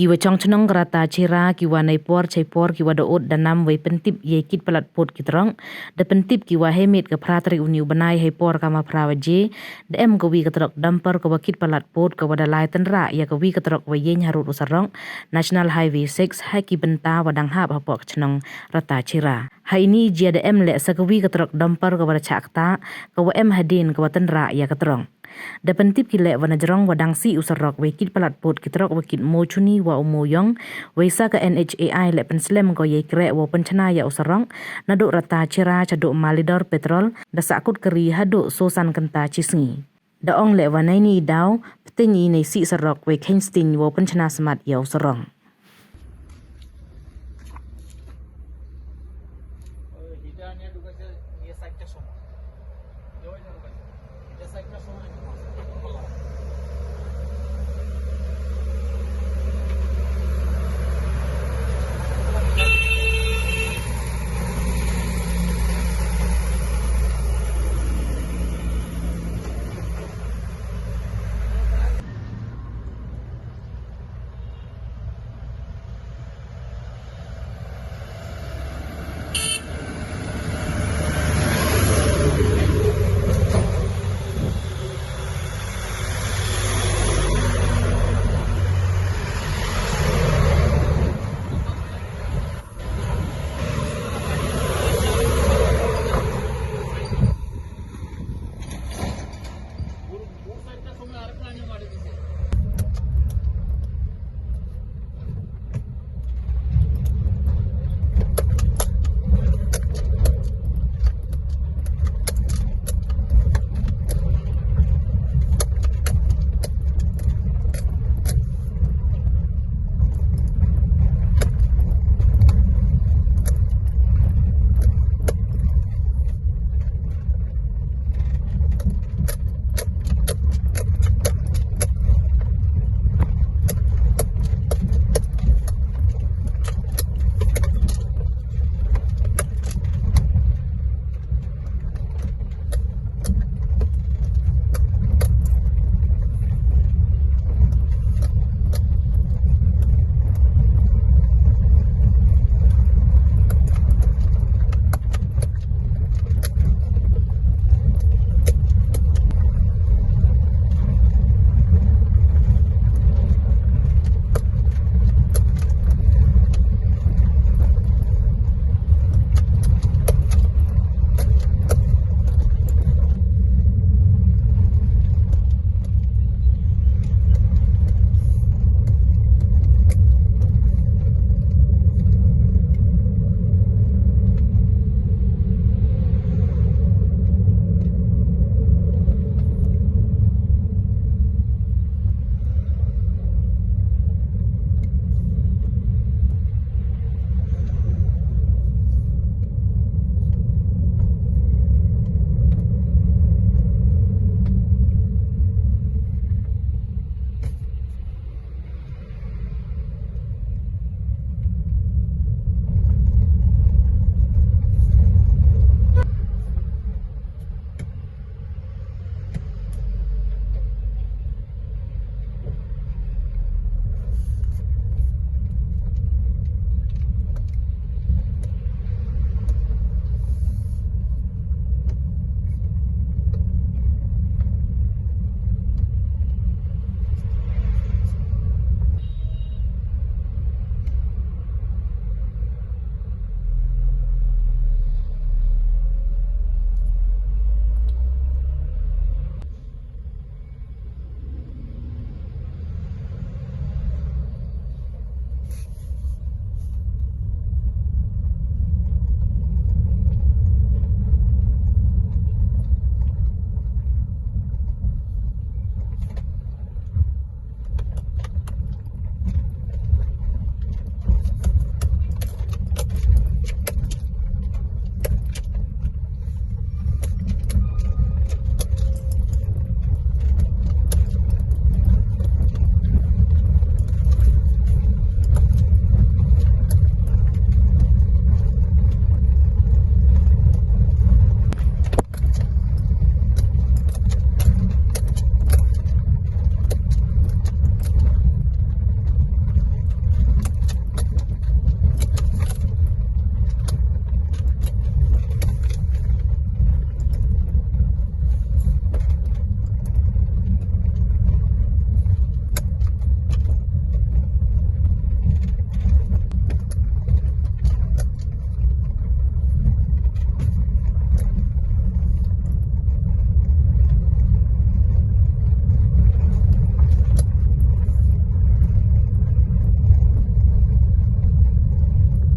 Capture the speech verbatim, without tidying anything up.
Ki wa chong chnong ka Rata Chira ki wa nei por chei por ki wa da ud da nam wei pyntip yei kit palat pud ki trok. Da pyntip ki wa hei miet ka phra tarik u ni u bnai hei por ka ma phra waje, da em ka wi ka trok dumper ka wa kit palat pud ka wa da lai tynrah ya ka wi ka trok wa yeng harud u sarok National Highway six ha ki bynta wa dang hap hapoh ka chnong Rata Chira. Ha ini jia da em leh sa ka wi ka trok dumper ka wa da chah kta, ka wa em hadien ka wa tynrah ya ka trok. Da pyntip ki leh wa na jrong wa dang sih u sarok wei kit palat pud ki trok wa kit mo chuni wa u mo yong, wei sa ka N H A I leh pynslem ko yei kreh wa pynchna ya u sarok, naduh Rata Chira chaduh Malidor Petrol, da sahkut kari haduh so san kynta chi sngi. Da ong leh wa nei ni i daw, pteng i nei sih sarok wei khein sting wa pynchna smat ya u sarok.